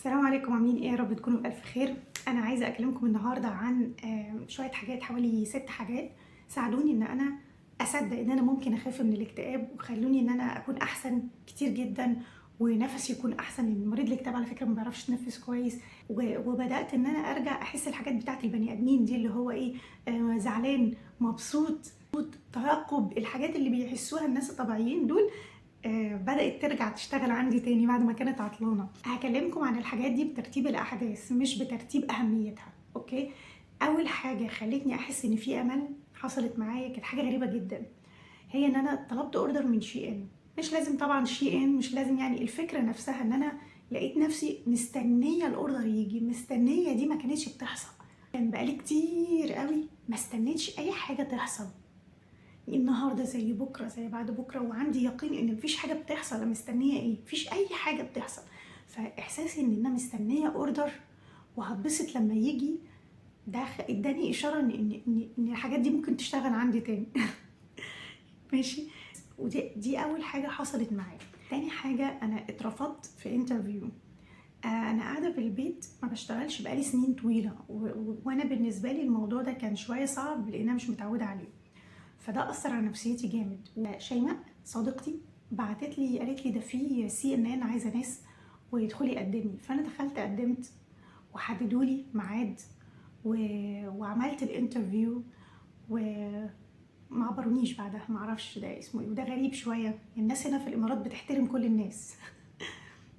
السلام عليكم، عاملين ايه؟ يا رب تكونوا بألف خير. انا عايزه اكلمكم النهارده عن شوية حاجات، حوالي 6 حاجات ساعدوني ان انا اصدق ان انا ممكن اخاف من الاكتئاب، وخلوني ان انا اكون احسن كتير جدا ونفسي يكون احسن. لان مريض الاكتئاب على فكرة ما بيعرفش يتنفس كويس. وبدات ان انا ارجع احس الحاجات بتاعت البني ادمين دي، اللي هو ايه، زعلان، مبسوط، ترقب، الحاجات اللي بيحسوها الناس الطبيعيين دول، بدأت ترجع تشتغل عندي تاني بعد ما كانت عطلانة. هكلمكم عن الحاجات دي بترتيب الأحداث مش بترتيب أهميتها، okay؟ أول حاجة خلتني أحس إن في أمل حصلت معايا كانت حاجة غريبة جدا، هي إن أنا طلبت order من SHEIN. مش لازم طبعا SHEIN، مش لازم، يعني الفكرة نفسها إن أنا لقيت نفسي مستنية ال order يجي، مستنية دي ما كانتش بتحصل. كان بقالي كتير قوي ما استنيتش أي حاجة تحصل، النهارده زي بكره زي بعد بكره، وعندي يقين ان مفيش حاجة بتحصل. انا مستنيه ايه؟ مفيش اي حاجة بتحصل. فاحساسي ان انا مستنيه order وهتبسط لما يجي، ده اداني اشارة ان الحاجات دي ممكن تشتغل عندي تاني. ماشي، ودي اول حاجة حصلت معايا. تاني حاجة، انا اترفضت في interview. انا قاعدة في البيت ما بشتغلش بقالي سنين طويلة، وانا بالنسبة لي الموضوع ده كان شوية صعب لان انا مش متعوده عليه، فده اثر على نفسيتي جامد. شيماء صديقتي بعتت لي قالت لي ده في CNN عايزه ناس ويدخلي قدمي. فانا دخلت قدمت وحددوا لي ميعاد وعملت ال interview وما عبرونيش بعدها، ما اعرفش ده اسمه ايه، وده غريب شوية. الناس هنا في الامارات بتحترم كل الناس،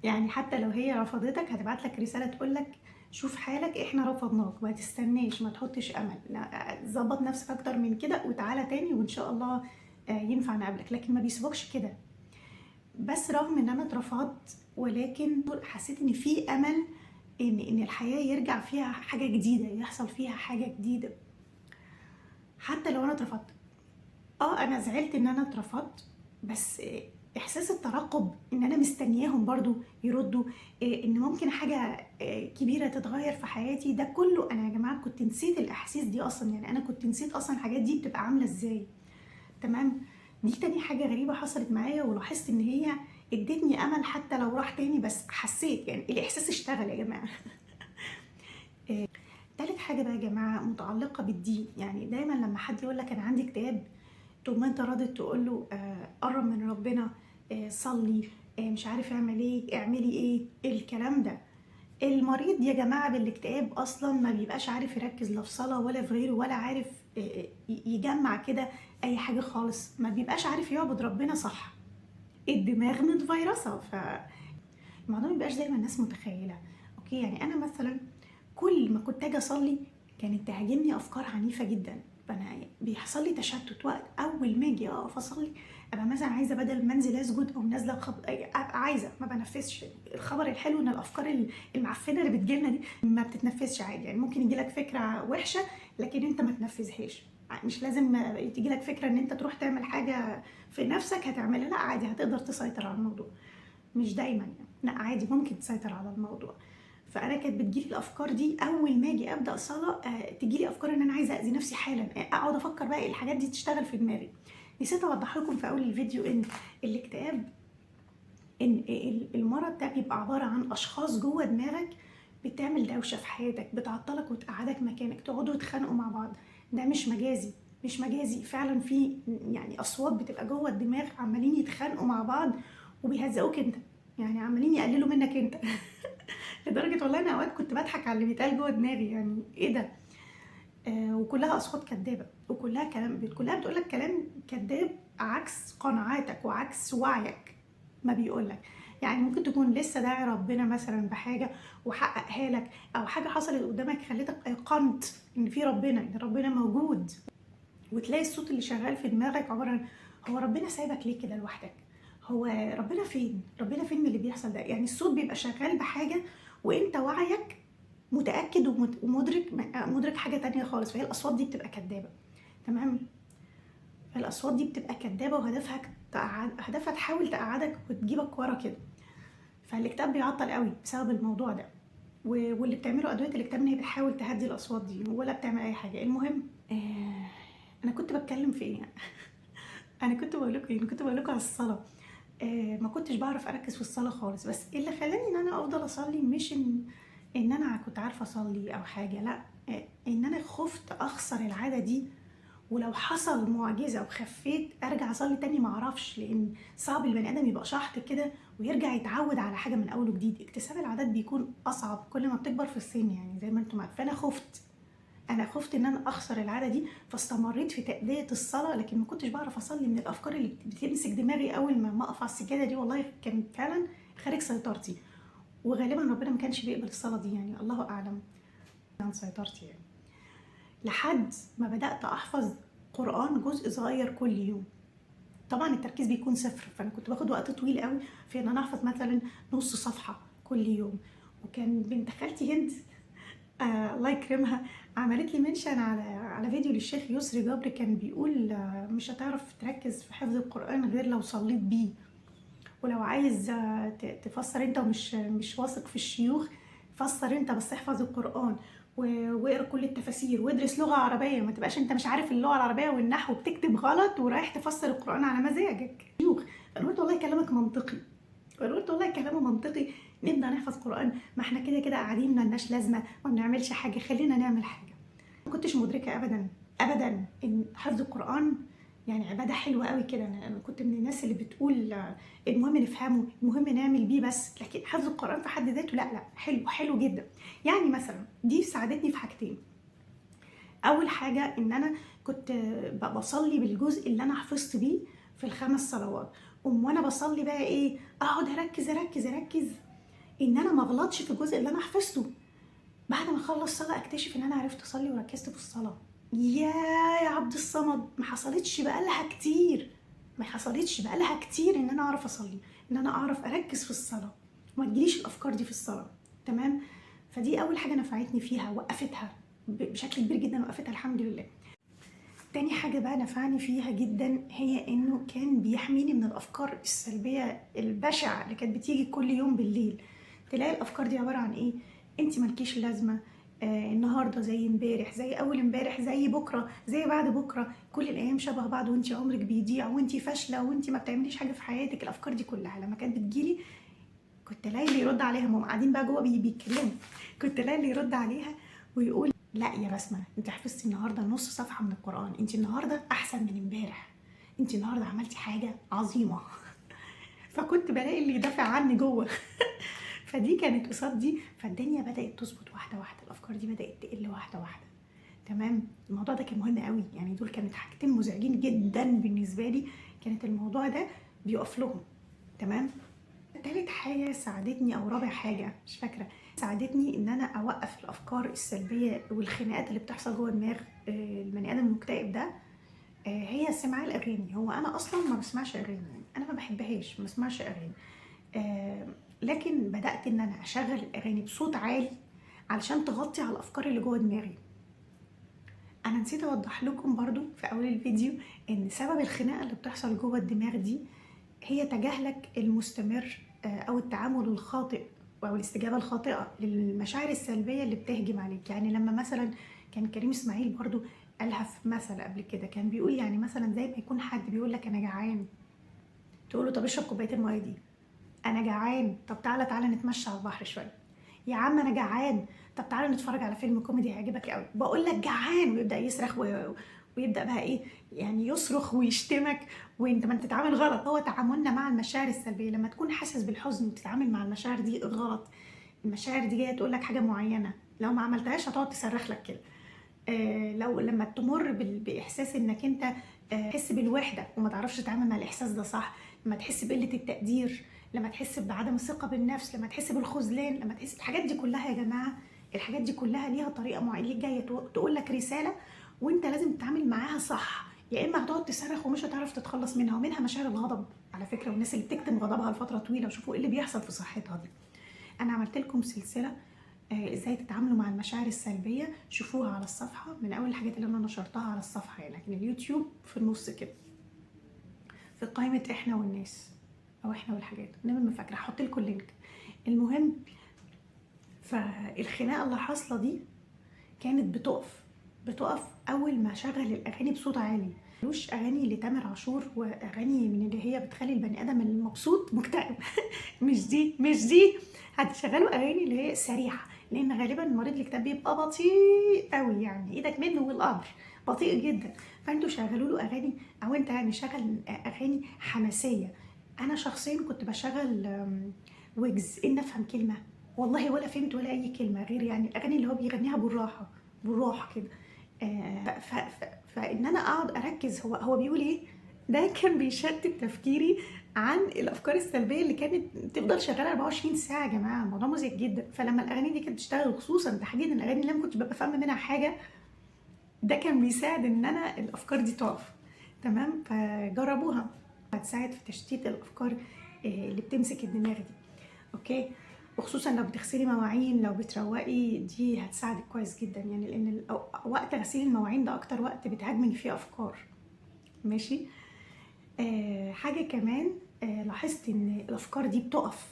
يعني حتى لو هي رفضتك هتبعت لك رسالة تقول لك شوف حالك، احنا رفضناك، ما تستناش، ما تحطش امل، لا، ظبط نفسك اكتر من كده وتعالى تاني وان شاء الله ينفع نقابلك، لكن ما بيسيبوكش كده. بس رغم ان انا اترفضت، ولكن حسيت ان في امل ان الحياة يرجع فيها حاجة جديدة، يحصل فيها حاجة جديدة حتى لو انا اترفضت. انا زعلت ان انا اترفضت، بس احساس الترقب ان انا مستنياهم برضو يردوا، ان ممكن حاجة كبيرة تتغير في حياتي، ده كله انا يا جماعة كنت نسيت الاحاسيس دي اصلا. يعني انا كنت نسيت اصلا الحاجات دي بتبقى عامله ازاي. تمام، دي تاني حاجة غريبة حصلت معايا، ولاحظت ان هي ادتني امل حتى لو راح تاني، بس حسيت يعني الاحساس اشتغل يا جماعة. تالت حاجة بقى يا جماعة متعلقه بالدين. يعني دايما لما حد يقول لك انا عندي اكتئاب، طول ما انت راضي تقول له قرب من ربنا، صلي، مش عارف اعمل ايه، اعملي ايه، الكلام ده. المريض يا جماعة بالاكتئاب اصلا ما بيبقاش عارف يركز لا في صلاة ولا في غيره، ولا عارف يجمع كده اي حاجة خالص، ما بيبقاش عارف يعبد ربنا صح. الدماغ متفيرسه، فالموضوع ما بيبقاش زي ما الناس متخيله. okay، يعني انا مثلا كل ما كنت اجي اصلي كانت تهاجمني افكار عنيفة جدا، فانا بيحصل لي تشتت. وقت اول ما اجي اقف اصلي ابقى مثلا عايزه بدل ما انزل اسجد او نازله ابقى عايزه ما بنفذش. الخبر الحلو ان الافكار المعفنه اللي بتجيلنا دي ما بتتنفذش عادي، يعني ممكن يجي لك فكرة وحشة لكن انت ما تنفذهاش. مش لازم تيجي لك فكرة ان انت تروح تعمل حاجة في نفسك هتعملها، لا عادي هتقدر تسيطر على الموضوع، مش دايما يعني، لا عادي ممكن تسيطر على الموضوع. فانا كانت بتجيلي الافكار دي اول ما اجي ابدا صلاة، تجيلي افكار ان انا عايزه اذي نفسي حالا، اقعد افكر بقى الحاجات دي تشتغل في دماغي. نسيت اوضح لكم في اول الفيديو ان الاكتئاب، ان المرض ده بيبقى عبارة عن اشخاص جوه دماغك بتعمل دوشه في حياتك، بتعطلك وتقعدك مكانك، تقعدوا تتخانقوا مع بعض. ده مش مجازي، مش مجازي فعلا. في يعني اصوات بتبقى جوه الدماغ عمالين يتخانقوا مع بعض وبيهزقوك انت، يعني عمالين يقللوا منك انت. لدرجة والله انا اوقات كنت بضحك على اللي بيتقال جوه دماغي، يعني ايه ده؟ وكلها اصوات كدابه، وكلها كلام، كلها بتقول لك كلام كداب عكس قناعاتك وعكس وعيك ما بيقولك. يعني ممكن تكون لسه داعي ربنا مثلا بحاجة وحققها لك، او حاجة حصلت قدامك خلتك ايقنت ان في ربنا، ان ربنا موجود، وتلاقي الصوت اللي شغال في دماغك عبارة عن هو ربنا سايبك ليه كده لوحدك؟ هو ربنا فين؟ ربنا فين من اللي بيحصل ده؟ يعني الصوت بيبقى شغال بحاجة وانت وعيك متاكد ومدرك، مدرك حاجة تانية خالص. فهي الاصوات دي بتبقى كدابه، تمام؟ فالاصوات دي بتبقى كدابه وهدفها هدفها تحاول تقعدك وتجيبك ورا كده. فالاكتئاب بيعطل قوي بسبب الموضوع ده، واللي بتعمله ادوية الاكتئاب ان هي بتحاول تهدي الاصوات دي ولا بتعمل اي حاجة. المهم، انا كنت بتكلم في ايه؟ انا كنت بقول لكم ايه؟ انا كنت بقول لكم على الصلاة. ما كنتش بعرف اركز في الصلاة خالص. بس اللي خلاني ان انا افضل اصلي مش ان انا كنت عارفه اصلي او حاجة، لا، ان انا خفت اخسر العادة دي، ولو حصل معجزه وخفيت ارجع اصلي تاني معرفش، لان صعب البني ادم يبقى شحط كده ويرجع يتعود على حاجة من اول وجديد. اكتساب العادات بيكون اصعب كل ما بتكبر في السن، يعني زي ما انتم عارفين. فانا خفت، انا خفت ان انا اخسر العادة دي، فاستمريت في تادية الصلاة، لكن ما كنتش بعرف اصلي من الافكار اللي بتمسك دماغي اول ما اقف على السجادة دي. والله كان فعلا خارج سيطرتي، وغالبا ربنا ما كانش بيقبل الصلاة دي، يعني الله اعلم عن سيطرتي يعني. لحد ما بدات احفظ قران جزء صغير كل يوم. طبعا التركيز بيكون صفر، فانا كنت باخد وقت طويل قوي في ان انا احفظ مثلا نص صفحة كل يوم. وكان بنت خالتي هند الله يكرمها عملت لي mention على فيديو للشيخ يسري جبر، كان بيقول مش هتعرف تركز في حفظ القرآن غير لو صليت بيه، ولو عايز تفسر انت ومش مش واثق في الشيوخ فسر انت بس احفظ القرآن واقرا كل التفاسير وادرس لغة عربية، ما تبقاش انت مش عارف اللغة العربية والنحو بتكتب غلط ورايح تفسر القرآن على مزاجك. شيوخ. انا قلت والله كلامك منطقي، وانا قلت والله كلامه منطقي، نبدا نحفظ قران، ما احنا كده كده قاعدين ما لناش لازمه ما بنعملش حاجة، خلينا نعمل حاجة. ما كنتش مدركه ابدا ابدا ان حفظ القران يعني عباده حلوة قوي كده. انا كنت من الناس اللي بتقول المهم نفهمه، المهم نعمل بيه بس، لكن حفظ القران في حد ذاته لا لا، حلو حلو جدا. يعني مثلا دي ساعدتني في حاجتين. اول حاجة ان انا كنت بصلي بالجزء اللي انا حفظت بيه في الخمس صلوات، وانا بصلي بقى ايه، اقعد اركز اركز اركز ان انا ما اغلطش في الجزء اللي انا حفظته. بعد ما اخلص صلاة اكتشف ان انا عرفت اصلي وركزت في الصلاة. يا عبد الصمد، ما حصلتش بقالها كتير، ما حصلتش بقالها كتير ان انا اعرف اصلي، ان انا اعرف اركز في الصلاة، وما تجيليش الافكار دي في الصلاة. تمام؟ فدي اول حاجة نفعتني فيها، وقفتها بشكل كبير جدا، وقفتها الحمد لله. تاني حاجة بقى نفعني فيها جدا هي انه كان بيحميني من الافكار السلبية البشعة اللي كانت بتيجي كل يوم بالليل. تلاقي الافكار دي عبارة عن ايه؟ انت مالكيش لازمة، النهاردة زي امبارح، زي اول امبارح، زي بكرة، زي بعد بكرة، كل الايام شبه بعض، وانت عمرك بيضيع، وانت فاشلة، وانت ما بتعمليش حاجة في حياتك. الافكار دي كلها لما كانت بتجيلي كنت الاقي اللي يرد عليها، هم قاعدين بقى جوه بيتكلموا، كنت الاقي اللي يرد عليها ويقول لا يا بسمة، انت حفظتي النهارده نص صفحة من القرآن، انت النهارده احسن من امبارح، انت النهارده عملتي حاجة عظيمة. فكنت بلاقي اللي يدافع عني جوه. فدي كانت قصاد دي، فالدنيا بدأت تظبط واحدة واحدة، الأفكار دي بدأت تقل واحدة واحدة. تمام؟ الموضوع ده كان مهم قوي، يعني دول كانت حاجتين مزعجين جدا بالنسبة لي، كانت الموضوع ده بيقف لهم. تمام؟ تالت حاجة ساعدتني أو رابع حاجة مش فاكرة، ساعدتني إن أنا أوقف الأفكار السلبية والخناقات اللي بتحصل جوه دماغ البني آدم المكتئب ده، هي سماع الأغاني. هو أنا أصلا ما بسمعش أغاني، يعني أنا ما بحبهاش، ما بسمعش أغاني، لكن بدأت إن أنا أشغل الأغاني بصوت عالي علشان تغطي على الأفكار اللي جوه دماغي. أنا نسيت أوضح لكم برضو في أول الفيديو إن سبب الخناقة اللي بتحصل جوه الدماغ دي هي تجاهلك المستمر أو التعامل الخاطئ أو الاستجابة الخاطئة للمشاعر السلبية اللي بتهجم عليك. يعني لما مثلا كان كريم إسماعيل برضو قالها في مثل قبل كده، كان بيقول يعني مثلا زي ما يكون حد بيقول لك أنا جعان، تقول له طب اشرب كوباية المية دي، أنا جعان، طب تعالى تعالى نتمشى على البحر شوية، يا عم أنا جعان، طب تعالى نتفرج على فيلم كوميدي هيعجبك قوي، بقول لك جعان، ويبدأ يصرخ ويبدأ بقى إيه يعني يصرخ ويشتمك وانت ما انت تتعامل غلط. هو تعاملنا مع المشاعر السلبية، لما تكون حاسس بالحزن وتتعامل مع المشاعر دي غلط، المشاعر دي جاية تقول لك حاجة معينة لو ما عملتهاش هتقعد تصرخ لك كده. لو لما تمر بإحساس انك انت تحس بالوحدة وما تعرفش تتعامل مع الإحساس ده صح، لما تحس بقلة التقدير، لما تحس بعدم الثقة بالنفس، لما تحس بالخذلان، لما تحس الحاجات دي كلها يا جماعة، الحاجات دي كلها ليها طريقة معينة جاية تقول لك رسالة وانت لازم تتعامل معاها صح، يا اما هتقعد تصرخ ومش هتعرف تتخلص منها. ومنها مشاعر الغضب على فكرة، والناس اللي بتكتم غضبها لفترة طويلة وشوفوا ايه اللي بيحصل في صحتها دي. انا عملت لكم سلسلة ازاي تتعاملوا مع المشاعر السلبية، شوفوها على الصفحة، من اول الحاجات اللي انا نشرتها على الصفحة يعني، لكن اليوتيوب في النص كده في قائمة احنا والناس او احنا والحاجات، انا ما فاكرة، هحط لكم ال link. المهم فالخناقة اللي حاصلة دي كانت بتقف اول ما شغل الاغاني بصوت عالي. ملوش اغاني لتامر عاشور واغاني من اللي هي بتخلي البني ادم المبسوط مكتئب. مش دي، مش دي. هتشغلوا اغاني اللي هي سريعة، لان غالبا مريض الاكتئاب بيبقى بطيء قوي، يعني ايدك منه والقبر بطيء جدا. فانتوا شغلوا له اغاني، او انت يعني شغل اغاني حماسية. انا شخصيا كنت بشغل ويجز، ان افهم كلمة والله ولا فهمت ولا اي كلمة، غير يعني الاغاني اللي هو بيغنيها بالراحة بالراحة كده. فان انا اقعد اركز هو بيقول ايه، ده كان بيشتت تفكيري عن الافكار السلبية اللي كانت بتفضل شغالة 24 ساعة. يا جماعة الموضوع مزعج جدا. فلما الاغاني دي كانت بتشتغل، خصوصا تحديدا الاغاني اللي انا ما كنتش ببقى فاهمه منها حاجة، ده كان بيساعد ان انا الافكار دي تقف. تمام؟ فجربوها، هتساعد في تشتيت الافكار اللي بتمسك الدماغ دي. okay؟ وخصوصا لو بتغسلي مواعين، لو بتروقي، دي هتساعدك كويس جدا، يعني لان وقت غسيل المواعين ده اكتر وقت بتهاجمك فيه افكار. ماشي؟ حاجة كمان، لاحظت ان الافكار دي بتقف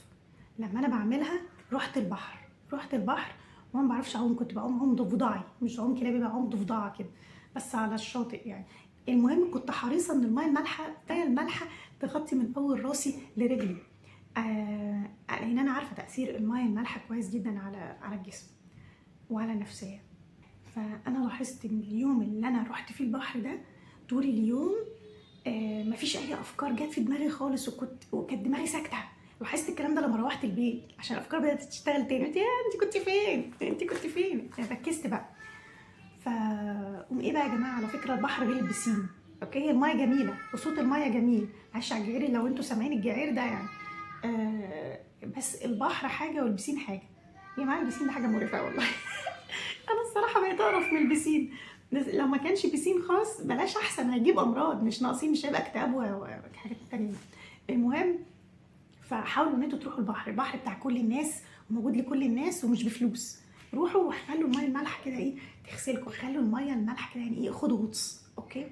لما انا بعملها. رحت البحر، رحت البحر وانا ما بعرفش اعوم، كنت بعوم عوم ضفدعي، مش عوم كلابي، بعوم ضفدعه كده بس على الشاطئ يعني. المهم كنت حريصة ان المية المالحه، المية المالحه تغطي من اول راسي لرجلي، لان انا عارفه تاثير المية المالحه كويس جدا على الجسم وعلى النفسية. فانا لاحظت ان اليوم اللي انا رحت فيه البحر ده طول اليوم مفيش اي افكار جت في دماغي خالص، وكانت دماغي ساكته. لاحظت الكلام ده لما روحت البيت، عشان الافكار بدات تشتغل تاني. قلت يا انت كنت فين، انت كنت فين؟ ركزت بقى. ف قوم ايه بقى يا جماعة، على فكرة البحر غير البسين. okay، المايه جميلة وصوت المايه جميل، عايش على الجعير لو انتوا سامعين الجعير ده يعني، بس البحر حاجة والبسين حاجة يا جماعة. البسين ده حاجة مقرفة والله. انا الصراحة بقيت اقرف من البسين، بس لو ما كانش بسين خاص بلاش احسن، هيجيب امراض مش ناقصين، مش هيبقى اكتئاب وحاجات تانية. المهم فحاولوا ان انتوا تروحوا البحر، البحر بتاع كل الناس وموجود لكل الناس ومش بفلوس. روحوا وخلوا المية المالحه كده ايه تغسلكم، خلوا المية المالحه كده يعني ايه، خدوا غطس. okay،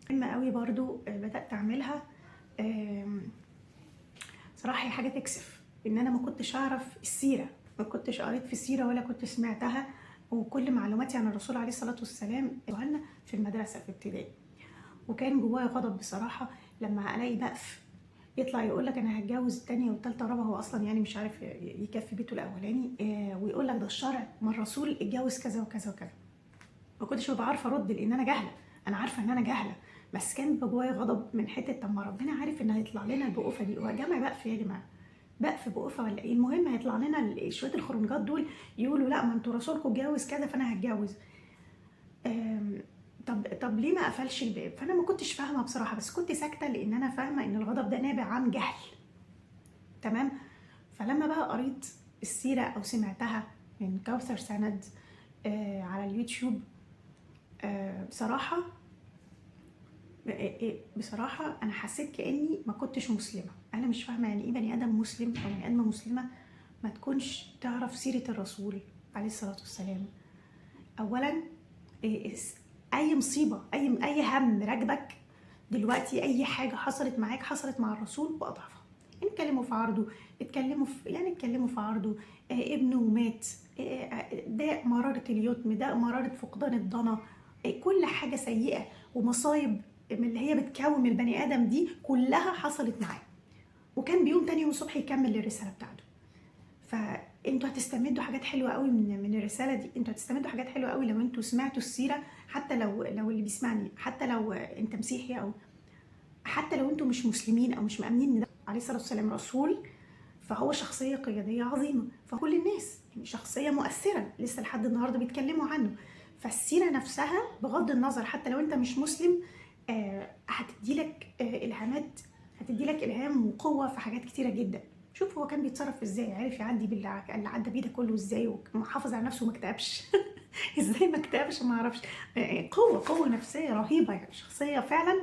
مهمة قوي برضو بدات اعملها. صراحة هي حاجة تكسف ان انا ما كنتش اعرف السيرة، ما كنتش قريت في السيرة ولا كنت سمعتها، وكل معلوماتي عن الرسول عليه الصلاة والسلام قالها في المدرسة في ابتدائي. وكان جوايا غضب بصراحة لما الاقي بقف يطلع يقول لك انا هتجوز الثانية والثالثة والرابعة، هو اصلا يعني مش عارف يكفي بيته الاولاني، ويقول لك ده الشرع، ما الرسول اتجوز كذا وكذا وكذا. ما كنتش ببقى عارفه ارد لان انا جاهله، انا عارفه ان انا جاهله، بس كان بيبقى جوايا غضب من حتة طب ما ربنا عارف ان هيطلع لنا البقوفه دي. هو جمع بقف يا جماعة، بقف بقوفه ولا ايه؟ المهم هيطلع لنا شوية الخرنجات دول يقولوا لا ما انتوا رسولكم اتجوز كذا فانا هتجوز. طب ليه ما قفلش الباب؟ فانا ما كنتش فاهمه بصراحة، بس كنت ساكته لان انا فاهمه ان الغضب ده نابع عن جهل. تمام؟ فلما بقى قريت السيرة او سمعتها من كوثر سند على اليوتيوب، بصراحة انا حسيت كاني ما كنتش مسلمة. انا مش فاهمه يعني ايه بني ادم مسلم او بني ادمه مسلمة ما تكونش تعرف سيره الرسول عليه الصلاة والسلام. اولا اي مصيبة، اي هم راكبك دلوقتي، اي حاجة حصلت معاك حصلت مع الرسول واضعفها. اتكلموا في عرضه، اتكلموا في عرضه، ابنه مات، ده مرارة اليتم، ده مرارة فقدان الضنا، كل حاجة سيئه ومصايب من اللي هي بتكوم البني ادم دي كلها حصلت معاه، وكان بيقوم تاني يوم الصبح يكمل الرسالة بتاعته. فانتوا هتستمدوا حاجات حلوة قوي من الرسالة دي، انتوا هتستمدوا حاجات حلوة قوي لو انتوا سمعتوا السيرة، حتى لو اللي بيسمعني، حتى لو انت مسيحي او حتى لو انتوا مش مسلمين او مش مأمنين ان ده عليه الصلاة والسلام رسول، فهو شخصية قيادية عظيمة فكل الناس، يعني شخصية مؤثرة لسه لحد النهارده بيتكلموا عنه. فالسيره نفسها بغض النظر حتى لو انت مش مسلم، هتديلك الهامات، هتديلك الهام وقوه في حاجات كتيرة جدا. شوف هو كان بيتصرف ازاي، عرف يعدي باللي عدى بيه ده كله ازاي، وحافظ على نفسه وما اكتئبش. ازاي ما اكتئبش ما اعرفش. قوة نفسية رهيبة، يعني شخصية فعلا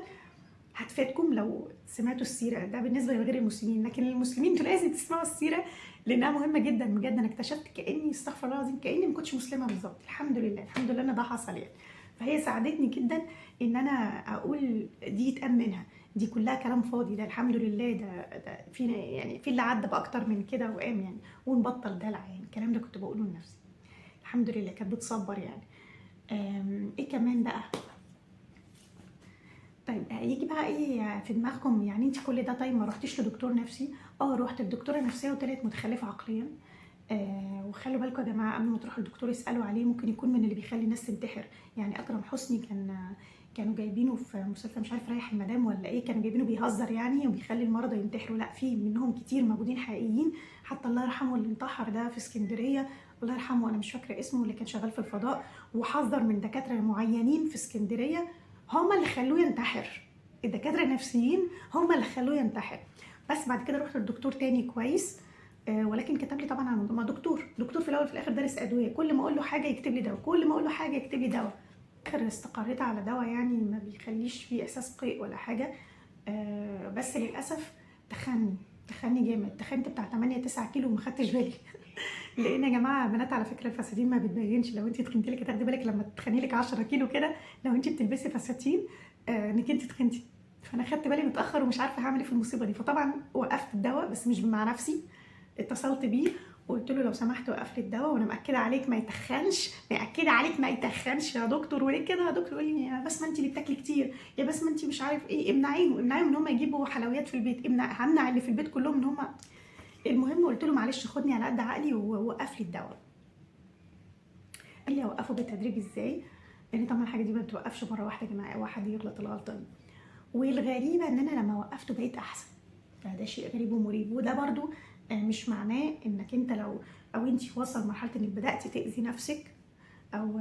هتفيدكم لو سمعتوا السيرة. ده بالنسبة لغير المسلمين، لكن المسلمين انتوا لازم تسمعوا السيرة لانها مهمة جدا بجد. انا اكتشفت كاني استغفر الله العظيم كاني ما كنتش مسلمة بالظبط. الحمد لله، الحمد لله ان ده حصل يعني. فهي ساعدتني جدا ان انا اقول دي يتامنها، دي كلها كلام فاضي، ده الحمد لله ده في يعني في اللي عدى باكتر من كده وقام يعني، ونبطل دلع يعني. الكلام ده كنت بقوله لنفسي، الحمد لله كانت بتصبر يعني. ايه كمان بقى؟ طيب طيب هيجي بقى ايه في دماغكم؟ يعني انت كل ده طيب ما رحتيش لدكتور نفسي؟ رحت لدكتوره نفسية وطلعت متخلفة عقليا. وخلوا بالكم يا جماعة، قبل ما تروحوا للدكتور اسالوا عليه، ممكن يكون من اللي بيخلي الناس تنتحر. يعني اكرم حسني كانوا جايبينه في مسلسل مش عارف رايح المدام ولا ايه، كانوا جايبينه بيهزر يعني وبيخلي المرضى ينتحروا. لا، في منهم كتير موجودين حقيقيين. حتى الله يرحمه اللي انتحر ده في اسكندرية، الله يرحمه انا مش فاكره اسمه، اللي كان شغال في الفضاء وحذر من دكاترة معينين في اسكندرية هم اللي خلوه ينتحر. الدكاترة النفسيين هم اللي خلوه ينتحر. بس بعد كده رحت للدكتور تاني كويس، ولكن كتب لي طبعا على ما دكتور في الاول في الاخر دارس ادوية، كل ما اقول له حاجة يكتب لي دواء، كل ما اقول له حاجة يكتب لي دواء. اخر استقريت على دواء يعني ما بيخليش فيه احساس قيء ولا حاجة. بس للاسف تخني جامد، تخنت بتاع 8 9 كيلو وما خدتش بالي. لان يا جماعة بنات على فكرة الفساتين ما بتبينش، لو انت تخنتي لك هتاخدي بالك لما تخني لك 10 كيلو كده، لو انت بتلبسي فساتين انك انت تخنتي. فانا خدت بالي متاخر ومش عارفه هعمل ايه في المصيبة دي. فطبعا وقفت الدواء، بس مش مع نفسي، اتصلت بيه وقلت له لو سمحت وقف لي الدواء، وانا مأكده عليك ما يتخنش، مأكده عليك ما يتخنش يا دكتور. وليه كده يا دكتور؟ يقول لي يا بس ما انت اللي بتاكلي كتير، يا بس ما انت مش عارف ايه، امنعيهم امنعيهم ان هم يجيبوا حلويات في البيت، امنع، همنع اللي في البيت كلهم ان هم. المهم قلت له معلش خدني على قد عقلي ووقف لي الدواء. قال لي اوقفه بالتدريج ازاي؟ لان طبعا الحاجة دي ما بتوقفش مرة واحدة يا جماعة، اوعى حد يغلط الغلطة دي. والغريبة ان انا لما وقفته بقيت احسن، فده شيء غريب ومريب. وده برضو مش معناه انك انت لو او انت واصله لمرحلة انك بداتي تاذي نفسك، او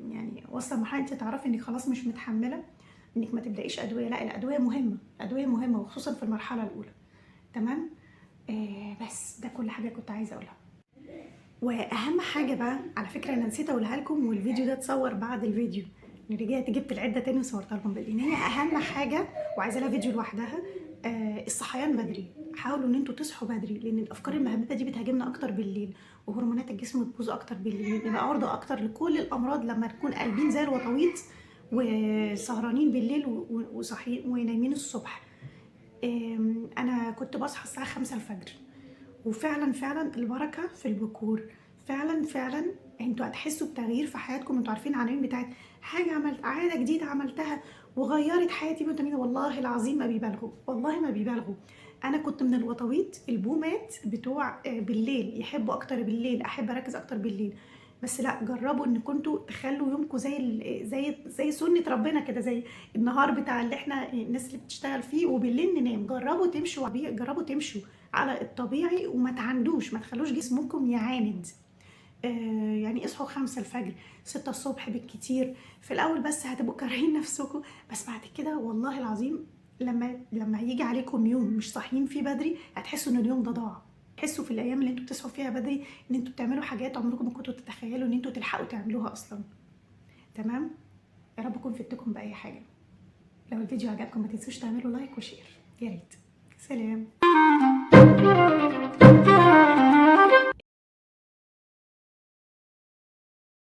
يعني واصله لمرحلة انت تعرفي انك خلاص مش متحملة، انك ما تبدايش ادوية. لا، الادوية مهمة، الادوية مهمة وخصوصا في المرحلة الاولى. تمام؟ بس ده كل حاجة كنت عايزه اقولها. واهم حاجة بقى على فكرة انا نسيت اقولها لكم، والفيديو ده اتصور بعد الفيديو، انا رجعت جبت العدة تاني وصورتها لكم، لان هي اهم حاجة وعايزه لها فيديو لوحدها. الصحيان بدري، حاولوا ان انتوا تصحوا بدري، لان الافكار المهببه دي بتهاجمنا اكتر بالليل، وهرمونات الجسم بتبوظ اكتر بالليل، بنبقى عرضه اكتر لكل الامراض لما نكون قلبين زي الوطاويط وسهرانين بالليل وصاحيين ونايمين الصبح. انا كنت بصحى الساعة 5 الفجر، وفعلا فعلا البركة في البكور. فعلا فعلا انتوا هتحسوا بتغيير في حياتكم. انتوا عارفين عناوين بتاعت حاجة عملت، عادة جديدة عملتها وغيرت حياتي 180، والله العظيم ما بيبالغوا، والله ما بيبالغوا. انا كنت من الوطاويط البومات بتوع بالليل، يحبوا اكتر بالليل، احب اركز اكتر بالليل. بس لا، جربوا ان كنتوا تخلوا يومكم زي زي سنة ربنا كده، زي النهار بتاع اللي احنا الناس اللي بتشتغل فيه، وبالليل ننام. جربوا تمشوا، جربوا تمشوا على الطبيعي وما تعندوش، ما تخلوش جسمكم يعاند. يعني اصحوا 5 الفجر، 6 الصبح بالكتير في الاول، بس هتبقوا كارهين نفسكم، بس بعد كده والله العظيم لما هيجي عليكم يوم مش صاحيين فيه بدري هتحسوا ان اليوم ده ضاع. تحسوا في الايام اللي انتوا بتصحوا فيها بدري ان انتوا بتعملوا حاجات عمركم ما كنتوا تتخيلوا ان انتوا تلحقوا تعملوها اصلا. تمام؟ يا رب اكون فدتكم باي حاجة. لو الفيديو عجبكم ما تنسوش تعملوا like و share، يا ريت. سلام.